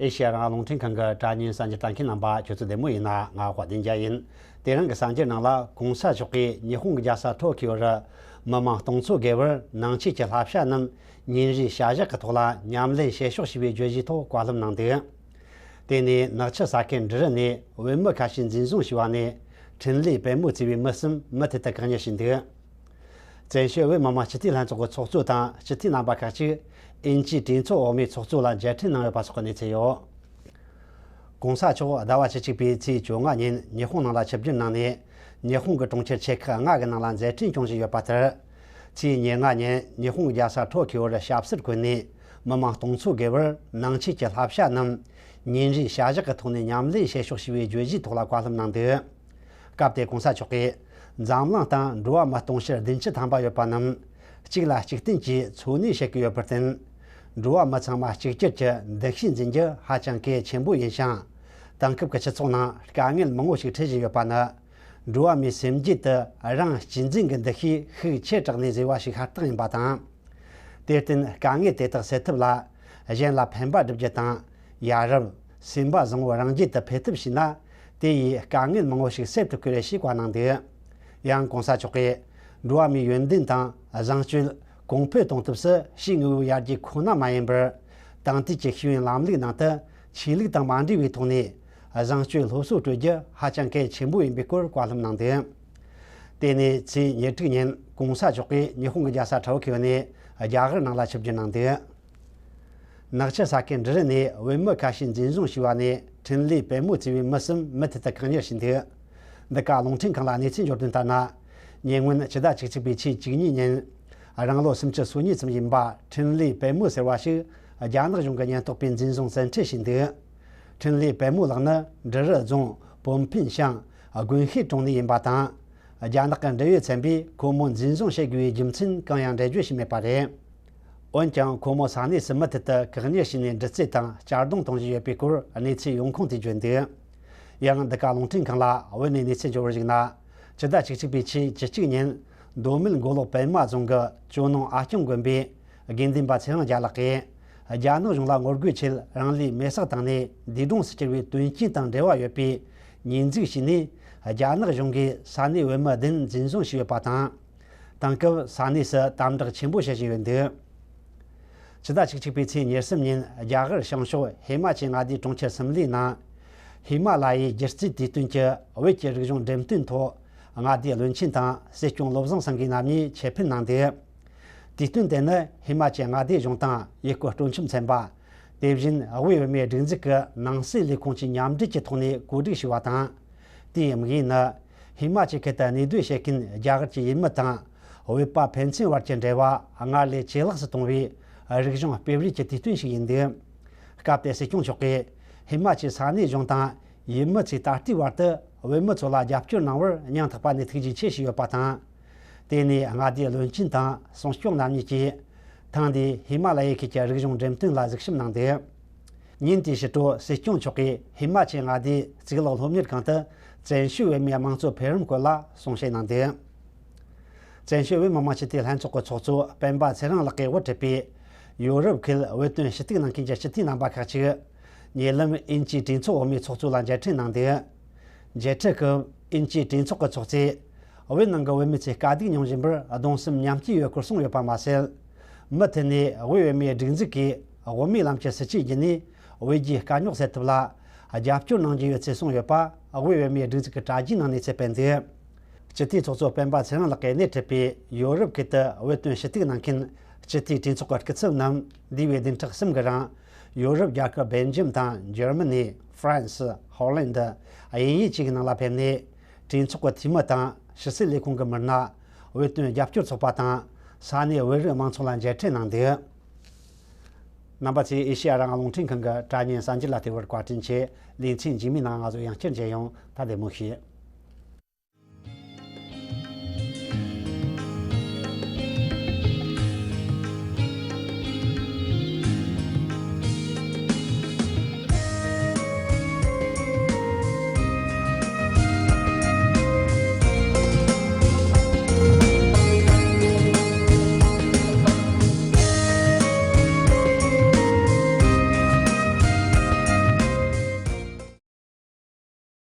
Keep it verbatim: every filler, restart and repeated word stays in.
ཨེ་ཤེ་ཡ་རང་དབང་རླུང་འཕྲིན་ཁང་གི་དྲ་བརྙན་གསར་འགྱུར་ལྟ་མཁན་རྣམ་པ་ཁྱོད་ཚོ་བདེ་མོ་ཡིན་ན། ང་དཔལ་ལྡན་རྒྱལ་ཡིན། དེ་རིང་གི་གསར་འགྱུར་ནང་ལ། གོང་ས་མཆོག་གིས་ཉི་ཧོང་གི་རྒྱལ་ས་ཊོ་ཁིའོ་རུ་མི་མང་སྟོང་ཚོ་བརྒལ་བར་ནང་ཆོས་ཀྱི་བསླབ་བྱ་རྣམས་ཉིན་རེའི་བྱ་གཞག་གི་ཐོག་ལ་ཉམས་ལེན་བྱེད་ཕྱོགས་ཞེས་པའི་བརྗོད་གཞིའི་ཐོག་བཀའ་སློབ་གནང་འདུག་དེ་ནས་ནག་ཆུ་ས་ཁུལ་འབྲི་རུ་ནས་བོད་མི་ཁ་ཤས་འཛིན་བཟུང་བྱས་པ་ནས་འཕྲིན་ལས་པད་མོ་ཟེར་བའི་མི་གསུམ་མུ་མཐུད་དུ་བཀག་ཉར་བྱས་འདུག་བཙན་བྱོལ་བོད་མི་མང་སྤྱི་འཐུས་ལྷན་ཚོགས་ཀྱི་ཚོགས་གཙོ་དང་སྤྱི་འཐུས་རྣམ་པ་ཁག་ཅིག་དབྱིན་ཇིའི་གྲོས་ཚོགས་འོག་མའི་ཚོགས་གཙོ་ལ་མཇལ་འཕྲད་གནང་ཡོད་པ་སོགས་ཀྱི་གནས་ཚུལ་ཡོད། གོང་ས་མཆོག་ཟླ་བ་བཅུ་གཅིག་པའི་ཚེས་བཅོ་ལྔ་ཉིན་ཉི་ཧོང་ནང་ལ་ཆིབས་བསྒྱུར་གནང་ནས། ཉི་ཧོང་གི་གྲོང་ཁྱེར་ཆེ་ཁག་ལྔ་གི་ནང་ལ་མཛད་འཕྲིན་སྐྱོང་བཞིན་ཡོད་པ་ལྟར། ཚེས་ཉེར་ལྔ་ཉིན་ཉི་ཧོང་རྒྱལ་ས་ཊོ་ཁིའོ་རུ་ཞབས་སོར་བཀོད་ནས་མི་མང་སྟོང་ཚོ་བརྒལ་བར་ནང་ཆོས་ཀྱི་བསླབ་བྱ་རྣམས་ཉིན་རེའི་བྱ་གཞག་གི་ཐོག་ནས་ཉམས་ལེན་བྱེད་ཕྱོགས་ཞེས་པའི་བརྗོད་གཞིའི་ཐོག་ལ་བཀའ་སློབ་གནང་འདུག་སྐབས་དེར་གོང་ས་མཆོག་གིས། འཛམ་གླིང་སྟེང་འགྲོ་བ་མི་སྟོང་ཕྲག་བདུན་ཅུ་ཐམ་པ་ཡོད་པ་རྣམས་གཅིག་ལ་གཅིག་བརྟེན་གྱིས་འཚོ་གནས་བྱེད་ཀྱི་ཡོད་པར་བརྟེན། འགྲོ་བ་མི་ཚང་མ་གཅིག་གྱུར་གྱི་འདུ་ཤེས་འཛིན་རྒྱུ་ཧ་ཅང་གལ་ཆེན་པོ་ཡིན་ཞིང་། དེང་སྐབས་ཀྱི་སྤྱི་ཚོགས་ནང་དཀའ་ངལ་མང་བོ་ཞིག་འཕྲད་བཞིན་ཡོད་པ་ནི། འགྲོ་བ་མིའི་སེམས་རྒྱུད་དུ་རང་གཅེས་འཛིན་གྱི་འདུ་ཤེས་ཤུགས་ཆེ་དྲགས་ནས་བཟོས་པ་ཞིག་ཤ་སྟག་ཡིན་པ་དང་། དེར་བརྟེན་དཀའ་ངལ་དེ་དག་སེལ་ཐབས་ལ། གཞན་ལ་ཕན་པ་སྒྲུབ་རྒྱུ་དང་། ཡ་རབས། སེམས་པ་བཟང་བོ་རང་རྒྱུད་དུ་འཕེལ་ཐབས་བྱས་ན། དེ་ཡིས་དཀའ་ངལ་མང་བོ་ཞིག་སེལ་ཐུབ་ཀྱི་རེད་ཞེས་བཀའ་གནང་འདུག་ཡང་གོང་ས་མཆོག་གིས། འགྲོ་བ་མིའི་ཡོན་ཏན་དང་བཟང་སྤྱོད་གོང་འཕེལ་གཏོང་ཐབས་སུ་ཕྱིའི་དངོས་པོའི་ཡར་རྒྱས་ཁོ་ན་མ་ཡིན་པར། དེང་དུས་ཀྱི་ཤེས་ཡོན་ལམ་ལུགས་ནང་དུ་ཆོས་ལུགས་དང་མ་འབྲེལ་བའི་ཐོག་ནས་བཟང་སྤྱོད་སློབ་གསོ་སྤྲོད་རྒྱུ་ཧ་ཅང་གལ་ཆེན་པོ་ཡིན་པའི་སྐོར་བཀའ་སློབ་གནང་འདུག་དེ་ནས་ཚེས་ཉེར་དྲུག་ཉིན་གོང་ས་མཆོག་གིས་ཉི་ཧོང་གི་རྒྱལ་ས་ཊོ་ཁིའོ་ནས་རྒྱ་གར་ནང་ལ་ཆིབས་བསྒྱུར་གནང་འདུག་ནག་ཆུ་ས་ཁུལ་འབྲི་རུ་ནས་བོད་མི་ཁ་ཤས་འཛིན་བཟུང་བྱས་པ་ནས་འཕྲིན་ལས་པད་མོ་ཟེར་བའི་མི་གསུམ་མུ་མཐུད་དུ་བཀག་ཉར་བྱས་འདུག་འདི་ག་རླུང་འཕྲིན་ཁང་ལ་གནས་ཚུལ་འབྱོར་དོན་ལྟར་ན། ཉེ་སྔོན་ཕྱི་ཟླ་བཅུ་གཅིག་པའི་ཚེས་བཅུ་གཉིས་ཉིན། རང་ལོ་སུམ་ཅུ་སོ་གཉིས་ཙམ་ཡིན་པ་འཕྲིན་ལས་པད་མོ་ཟེར་བ་ཞིག་རྒྱ་ནག་གཞུང་གི་ཉེན་རྟོག་པས་འཛིན་བཟུང་བཙན་ཁྲིད་བྱས་འདུག་འཕྲིན་ལས་པད་མོ་ལགས་ནི་འབྲི་རུ་རྫོང་བོན་ཕན་ཤང་དགོན་ཤེས་གྲོང་ནས་ཡིན་པ་དང་། རྒྱ་ནག་གི་འབྲེལ་ཡོད་ཚན་པས་ཁོ་མོ་འཛིན་བཟུང་བྱེད་དགོས་པའི་རྒྱུ་མཚན་གང་ཡང་འགྲེལ་བརྗོད་བྱས་མེད་པ་རེད། འོན་ཀྱང་ཁོ་མོ་ས་གནས་སུ་མུ་མཐུད་དུ་བཀག་ཉར་བྱས་ནས་འདྲི་རྩད་དང་གཅར་རྡུང་གཏོང་བཞིན་ཡོད་པའི་སྐོར་གནས་ཚུལ་ཡོང་ཁུངས་དེས་བརྗོད་འདུག་ཡང་འདི་ག་རླུང་འཕྲིན་ཁང་ལ་བོད་ནས་གནས་ཚུལ་འབྱོར་བར་གཞིགས་ན། ཕྱི་ཟླ་བཅུ་གཅིག་པའི་ཚེས་བཅུ་གཅིག་ཉིན་མདོ་སྨད་མགོ་ལོག་པད་མ་རྫོང་གི་ཇོ་ནང་ཨ་སྐྱོང་དགོན་པའི་དགེ་འདུན་པ་ཚེ་རིང་རྒྱལ་ལགས་ཀྱིས། རྒྱ་ནག་གཞུང་ལ་ངོ་རྒོལ་ཆེད་རང་ལུས་མེ་སྲེག་བཏང་ནས་འདས་གྲོངས་སུ་གྱུར་བའི་དོན་རྐྱེན་དང་འབྲེལ་བ་ཡོད་པའི་ཉེས་འཛུགས་བྱས་ནས། རྒྱ་ནག་གཞུང་གིས་ས་གནས་བོད་མི་བདུན་འཛིན་བཟུང་བྱས་ཡོད་པ་དང་། དེང་སྐབས་ས་གནས་སུ་དམ་དྲག་ཆེན་པོ་བྱེད་བཞིན་ཡོད་འདུག་ཕྱི་ཟླ་བཅུ་གཅིག་པའི་ཚེས་ཉེར་གསུམ་ཉིན་རྒྱ་གར་བྱང་ཕྱོགས་ཧི་མ་ཅལ་མངའ་སྡེའི་གྲོང་ཁྱེར་སིམ་ལའི་ནང་། ཧི་མ་ལ་ཡའི་སྒྱུ་རྩལ་དུས་སྟོན་གྱི་བོད་ཀྱི་རིག་གཞུང་འགྲེམས་སྟོན་ཐོག་མངའ་སྡེའི་བློན་ཆེན་དང་སྲིད་སྐྱོང་བློ་བཟང་སེང་གེ་རྣམ་གཉིས་ཆེད་ཕེབས་གནང་སྟེ། དུས་སྟོན་དེ་ནི་ཧི་མ་ཅལ་མངའ་སྡེའི་གཞུང་དང་ཡུལ་སྐོར་སྤྲོ་འཆམ་ཚན་པ། དེ་བཞིན་དབུས་བོད་མིའི་སྒྲིག་འཛུགས་ཀྱི་ནང་སྲིད་ལས་ཁུངས་ཀྱིས་མཉམ་འབྲེལ་གྱི་ཐོག་ནས་གོ་སྒྲིག་ཞུས་པ་དང་། དེའི་དམིགས་ཡུལ་ནི། ཧི་མ་ཅལ་ཁུལ་དུ་གནས་སྡོད་བྱེད་མཁན་རྒྱ་གར་གྱི་ཡུལ་མི་དང་། བོད་པ་ཕན་ཚུན་བར་གྱི་འབྲེལ་བ་སྔར་ལས་ཇེ་ལེགས་སུ་གཏོང་བའི་རིག་གཞུང་སྤེལ་རེས་ཀྱི་དུས་སྟོན་ཞིག་ཡིན་འདུག་སྐབས་དེར་སྲིད་སྐྱོང་མཆོག་གིས་ཧི་མ་ཅལ་ས་གནས་གཞུང་དང་ཡུལ་མི་ཚོས་ད་ལྟའི་བར་དུ་བོད་མི་ཚོ་ལ་རྒྱབ་སྐྱོར་གནང་བར་སྙིང་ཐག་པ་ནས་ཐུགས་རྗེ་ཆེ་ཞུས་ཡོད་པ་དང་། དེ་ནས་མངའ་སྡེའི་བློན་ཆེན་དང་སྲུང་སྐྱོང་རྣམ་གཉིས་ཀྱིས་ཐེངས་འདིའི་ཧི་མ་ལ་ཡའི་ཁུལ་གྱི་རིག་གཞུང་འགྲེམས་སྟོན་ལ་གཟིགས་ཞིབ་གནང་འདུག་ཉིན་དེའི་ཕྱི་དྲོ་སྲིད་སྐྱོང་མཆོག་གིས་ཧི་མ་ཅལ་མངའ་སྡེའི་གཙུག་ལག་སློབ་གཉེར་ཁང་དུ་བཙན་བྱོལ་བོད་མིའི་དམངས་གཙོ་འཕེལ་རིམ་སྐོར་ལ་གསུང་བཤད་གནང་འདུག་བཙན་བྱོལ་བོད་མི་མང་སྤྱི་འཐུས་ལྷན་ཚོགས་ཀྱི་ཚོགས་གཙོ་སྤེན་པ་ཚེ་རིང་ལགས་ཀྱིས་དབུ་ཁྲིད་པའི་ཡོ་རོབ་ཁུལ་བོད་དོན་ཞུ་གཏུག་གནང་མཁན་གྱི་སྤྱི་འཐུས་རྣམ་པ་ཁག་ཅིག་ཉེ་ལམ་དབྱིན་ཇིའི་གྲོས་ཚོགས་འོག་མའི་ཚོགས་གཙོ་ལ་མཇལ་འཕྲད་གནང་འདུག་མཇལ་འཕྲད་སྐབས་དབྱིན་ཇིའི་གྲོས་ཚོགས་ཀྱི་ཚོགས་གཙོས། བོད་ནང་གི་བོད་མི་ཚོས་དཀའ་སྡུག་མྱོང་བཞིན་པར་གདུང་སེམས་མཉམ་སྐྱེད་ཡོད་སྐོར་གསུངས་ཡོད་པ་མ་ཟད། མུ་མཐུད་ནས་དབུས་བོད་མིའི་སྒྲིག་འཛུགས་ཀྱིས་དབུ་མའི་ལམ་གྱི་སྲིད་བྱུས་བརྒྱུད་ནས་བོད་རྒྱའི་དཀའ་རྙོག་སེལ་ཐབས་ལ་རྒྱབ་སྐྱོར་གནང་རྒྱུ་ཡོད་ཚུལ་གསུངས་ཡོད་པ་དབུས་བོད་མིའི་སྒྲིག་འཛུགས་ཀྱི་དྲ་རྒྱའི་ནང་ནས་གསལ་སྤེལ་འདུག་སྤྱི་འཐུས་ཚོགས་གཙོ་སྤེན་པ་ཚེ་རིང་ལགས་ཀྱིས་སྣེ་ཁྲིད་པའི་ཡོ་རོབ་ཁུལ་དུ་བོད་དོན་ཞུ་གཏུག་གནང་མཁན་སྤྱི་འཐུས་གྲོས་ཚོགས་ཀྱི་སྐུ་ཚབ་རྣམས་འདས་པའི་བདུན་ཕྲག་གསུམ་གྱི་རིང་ཡོ་རོབ་རྒྱལ་ཁབ་སྦེལ་ཇམ་དང་འཇར་མ་ནི། ཧྥ་རན་སི། ཧོ་ལན་ཌི། དབྱིན་ཡུལ་བཅས་ཀྱི་ནང་ལ་ཕེབས་ནས། གྲོས་ཚོགས་ཀྱི་འཐུས་མི་དང་ཕྱི་སྲིད་ལས་ཁུངས་ཀྱི་མི་སྣ། བོད་དོན་རྒྱབ་སྐྱོར་ཚོགས་པ་དང་ས་གནས་བོད་རིགས་དམངས་ཚོགས་ལ་མཇལ་འཕྲད་གནང་འདུག་རྣམ་པ་ཚོས་ཨེ་ཤེ་ཡ་རང་དབང་རླུང་འཕྲིན་ཁང་གི་དྲ་བརྙན་གསར་འགྱུར་ལ་བལྟས་པར་བཀའ་དྲིན་ཆེ། ལེ་ཚན་རྗེས་མའི་ནང་ང་ཚོ་ཡང་བསྐྱར་མཇལ་ཡོང་། ད་བདེ་མོ་བྱོས།